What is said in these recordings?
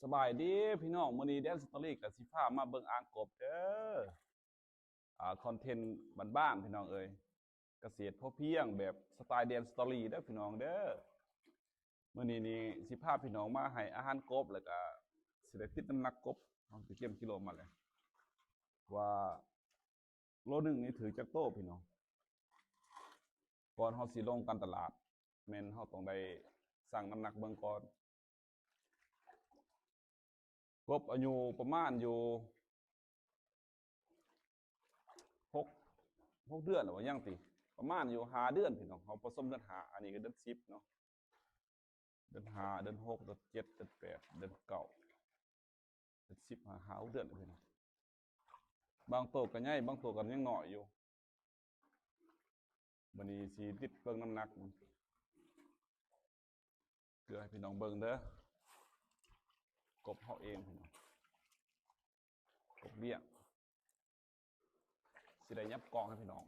ສະບາຍດີພີ່ນ້ອງ, ມື້ນີ້ Dance Story ກໍຊິພາມາເບິ່ງອ່າງກົບເດີ. ອ່າ ຄອນເທັນບ້ານໆ ພີ່ນ້ອງເອີຍ, ກະເສດພໍພຽງແບບສະໄຕ Dance Story ເດີພີ່ນ້ອງເດີ. ມື້ນີ້ນີ້ຊິພາພີ່ນ້ອງມາໃຫ້ອາຫານກົບ ແລ້ວກະຊິໄດ້ຕິດນ້ຳໜັກກົບ. ເຮົາຊິກຽມກິໂລມາແລ້ວ ວ່າໂລໜຶ່ງນີ້ຖືກຈັກໂຕພີ່ນ້ອງ. ກ່ອນເຮົາຊິລົງການຕະຫຼາດ ແມ່ນເຮົາຕ້ອງໄດ້ຊັ່ງນ້ຳໜັກເບິ່ງກ່ອນ. ກົບອາຍຸປະມານຢູ່ຫົກ ຫົກເດືອນແລ້ວບໍ່ ຍັງຕິ ປະມານຢູ່ຫ້າເດືອນພີ່ນ້ອງ. ເຮົາປະສົມເດືອນຫ້າ ອັນນີ້ກໍເດືອນສິບເນາະ, ເດືອນຫ້າ ເດືອນຫົກ ເດືອນເຈັດ ເດືອນແປດ ເດືອນເກົ້າ ເດືອນສິບ ຫ້າ ຫົກເດືອນພີ່ນ້ອງ. ບາງໂຕກໍໃຫຍ່ ບາງໂຕກໍຍັງນ້ອຍຢູ່. ບັດນີ້ຊິຕິດເບິ່ງນ້ຳໜັກ ເກືອໃຫ້ພີ່ນ້ອງເບິ່ງເດີ. ກົບເຮົາເອງພີ່ນ້ອງ, ກົບລ້ຽງ. ຊິໄດ້ຫຍັບກ້ອງໃຫ້ພີ່ນ້ອງ.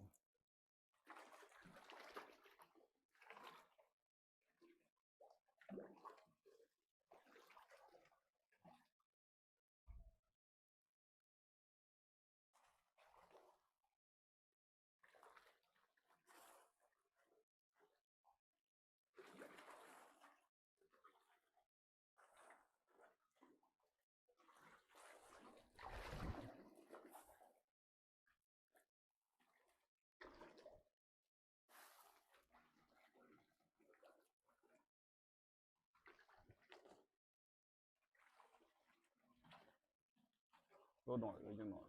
ໂຕນ້ອຍເອີຍ ຍັງນ້ອຍ.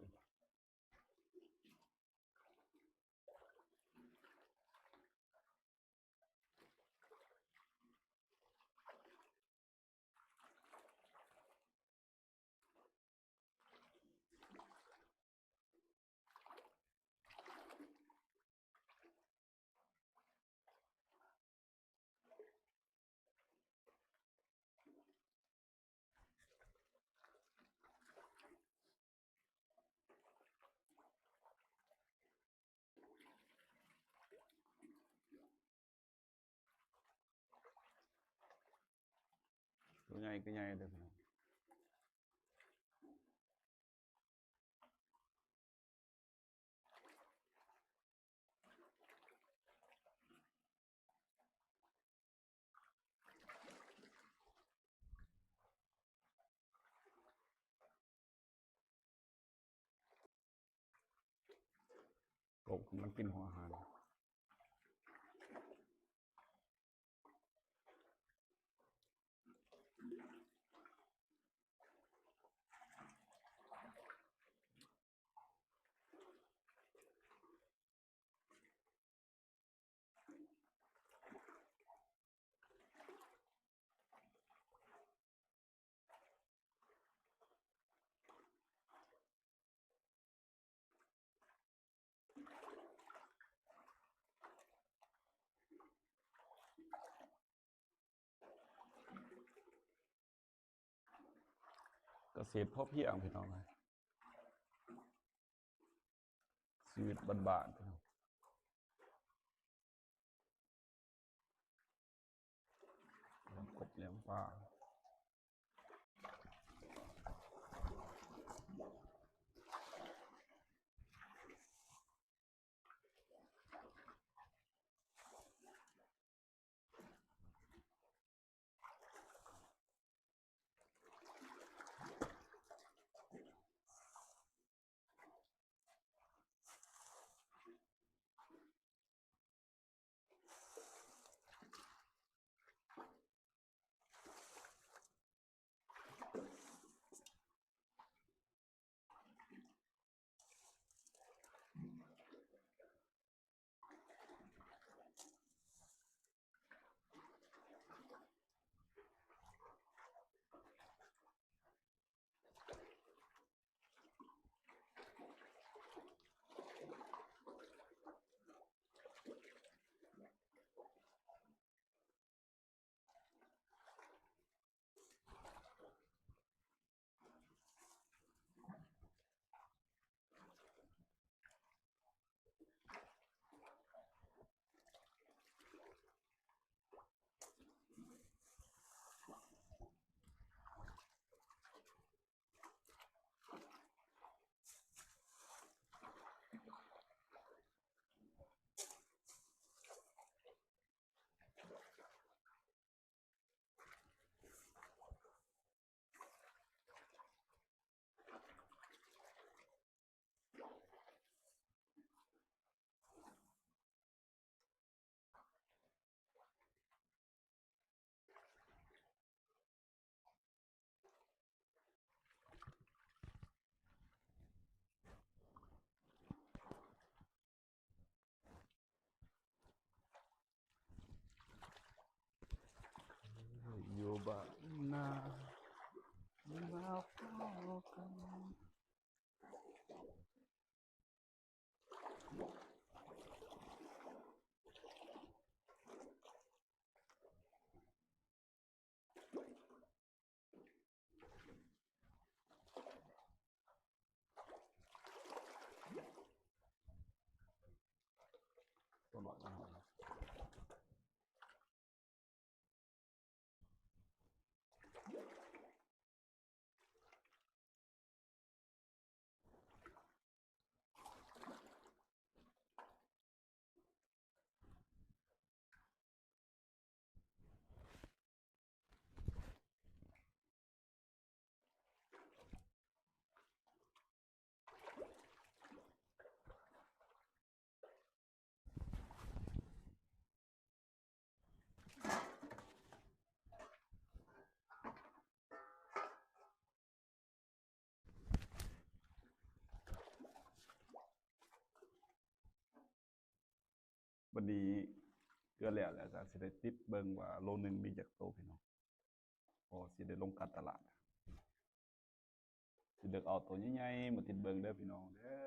ໂຕໃຫຍ່ກໍໃຫຍ່ເດີພີ່ນ້ອງ. ກົບກຳລັງກິນຫົວອາຫານ. ກະເສດພໍພຽງພີ່ນ້ອງເອີຍ, ຊີວິດບ້ານໆ ພີ່ນ້ອງ. ລ້ຽງກົບລ້ຽງປາ. ໂ ນາ ມາພໍ້ກັນ. ບັດນີ້ເກືອແລ້ວ ແລ້ວກໍຊິໄດ້ຕິດເບິ່ງວ່າໂລໜຶ່ງມີຈັກໂຕພີ່ນ້ອງ. ພໍຊິໄດ້ລົງການຕະຫຼາດ ຊິເລືອກເອົາໂຕໃຫຍ່ໆມາຕິດເບິ່ງເດີພີ່ນ້ອງເດີ.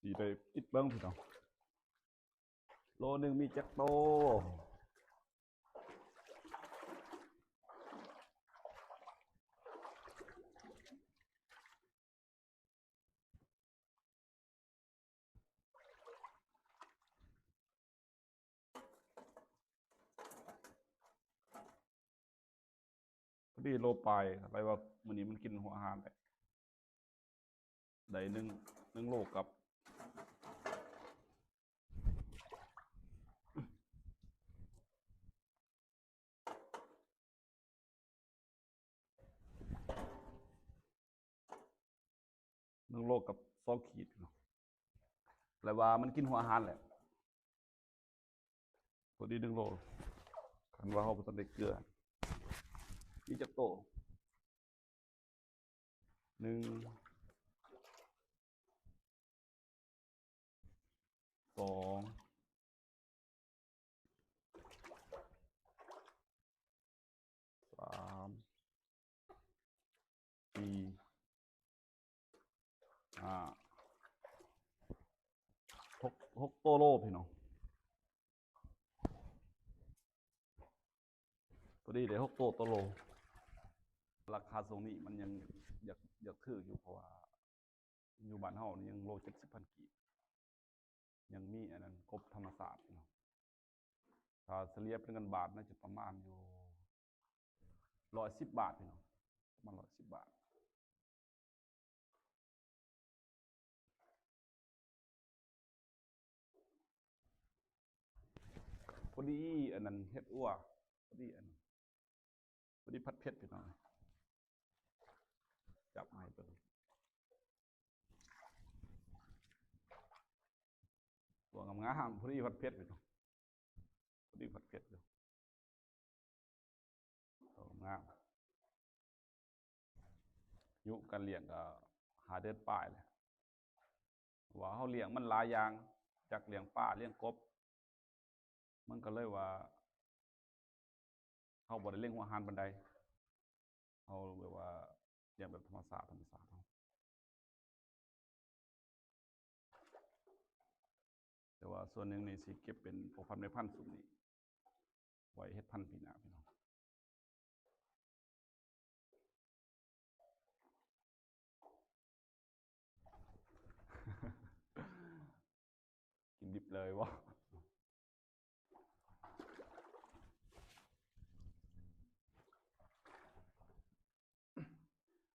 ຊິໄດ້ຕິດເບິ່ງພີ່ນ້ອງ ໂລໜຶ່ງມີຈັກໂຕ. ພໍດີໂລປາຍ ໄປວ່າມື້ນີ້ມັນກິນຫົວອາຫານແຫຼະ ໄດ້ໜຶ່ງ ໜຶ່ງໂລກັບ ໜຶ່ງໂລກັບສອງຂີດເນາະ ແລະວ່າມັນກິນຫົວອາຫານແຫຼະ ພໍດີໜຶ່ງໂລ ຄັນວ່າເຮົາບໍ່ທັນໄດ້ເກືອ ມີຈັກໂຕ? ໜຶ່ງ ສອງ ສາມ ສີ່ ຫ້າ ຫົກ ຫົກໂຕໂລພີ່ນ້ອງ. ພໍດີເດ້ ຫົກໂຕຕໍ່ໂລ. ລາຄາຊ່ວງນີ້ມັນຍັງຢາກ ຢາກຖືກຢູ່ ເພາະວ່າຢູ່ບ້ານເຮົານີ້ຍັງໂລເຈັດສິບພັນກີບ ຍັງມີອັນນັ້ນ ກົບທຳມະຊາດເນາະ. ຖ້າສະເລ່ຍເປັນເງິນບາດ ໜ້າຈະປະມານຢູ່ຮ້ອຍສິບບາດພີ່ນ້ອງ ປະມານຮ້ອຍສິບບາດ. ພໍດີອັນນັ້ນເຮັດອົ່ວ ພໍດີອັນ ພໍດີຜັດເຜັດພີ່ນ້ອງ ຈັບໃຫ້ເບິ່ງ ຕົວງາມໆ ພໍດີຜັດເຜັດພີ່ນ້ອງ ພໍດີຜັດເຜັດຢູ່. ງາມ ອາຍຸການລ້ຽງກໍຫ້າເດືອນປາຍແຫຼະ ເພາະວ່າເຮົາລ້ຽງມັນຫຼາຍຢ່າງ ຈັກລ້ຽງປາ ລ້ຽງກົບ ມັນກໍເລີຍວ່າ ເຮົາບໍ່ໄດ້ເລັ່ງຫົວອາຫານປານໃດ ເຮົາແບບວ່າລ້ຽງແບບທຳມະຊາດ ທຳມະຊາດເຮົາ. ແຕ່ວ່າສ່ວນໜຶ່ງນີ້ຊິເກັບເປັນພໍ່ພັນແມ່ພັນຊຸມນີ້ ໄວ້ເຮັດພັນປີໜ້າພີ່ນ້ອງ. ກິນດິບເລີຍບໍ່?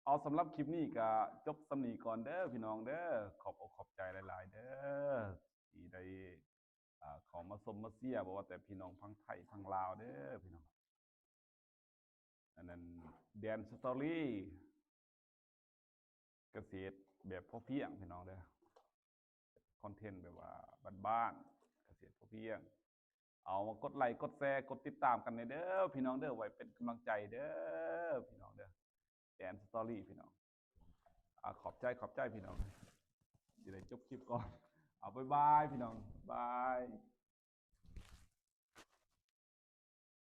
ເອົາ ສຳລັບຄລິບນີ້ກະຈົບສ່ຳນີ້ກ່ອນເດີພີ່ນ້ອງເດີ. ຂອບອົກຂອບໃຈຫຼາຍໆເດີ ທີ່ໄດ້ ອ່າ ເຂົ້າມາຊົມມາເຊຍ ບໍ່ວ່າແຕ່ພີ່ນ້ອງຝັ່ງໄທຝັ່ງລາວເດີພີ່ນ້ອງ. ອັນນັ້ນ ແດນສະຕໍຣີ ກະເສດແບບພໍພຽງພີ່ນ້ອງເດີ ຄອນເທັນແບບວ່າບ້ານໆ ກະເສດພໍພຽງ. ເອົາ ມາກົດໄລກົດແຊກົດຕິດຕາມກັນແດ່ເດີພີ່ນ້ອງເດີ ໄວ້ເປັນກຳລັງໃຈເດີພີ່ນ້ອງເດີ. ແດນສະຕໍຣີພີ່ນ້ອງ ອາ ຂອບໃຈ ຂອບໃຈພີ່ນ້ອງ ຊິໄດ້ຈົບຄລິບກ່ອນ. ເອົາ ບາຍບາຍພີ່ນ້ອງ ບາຍ.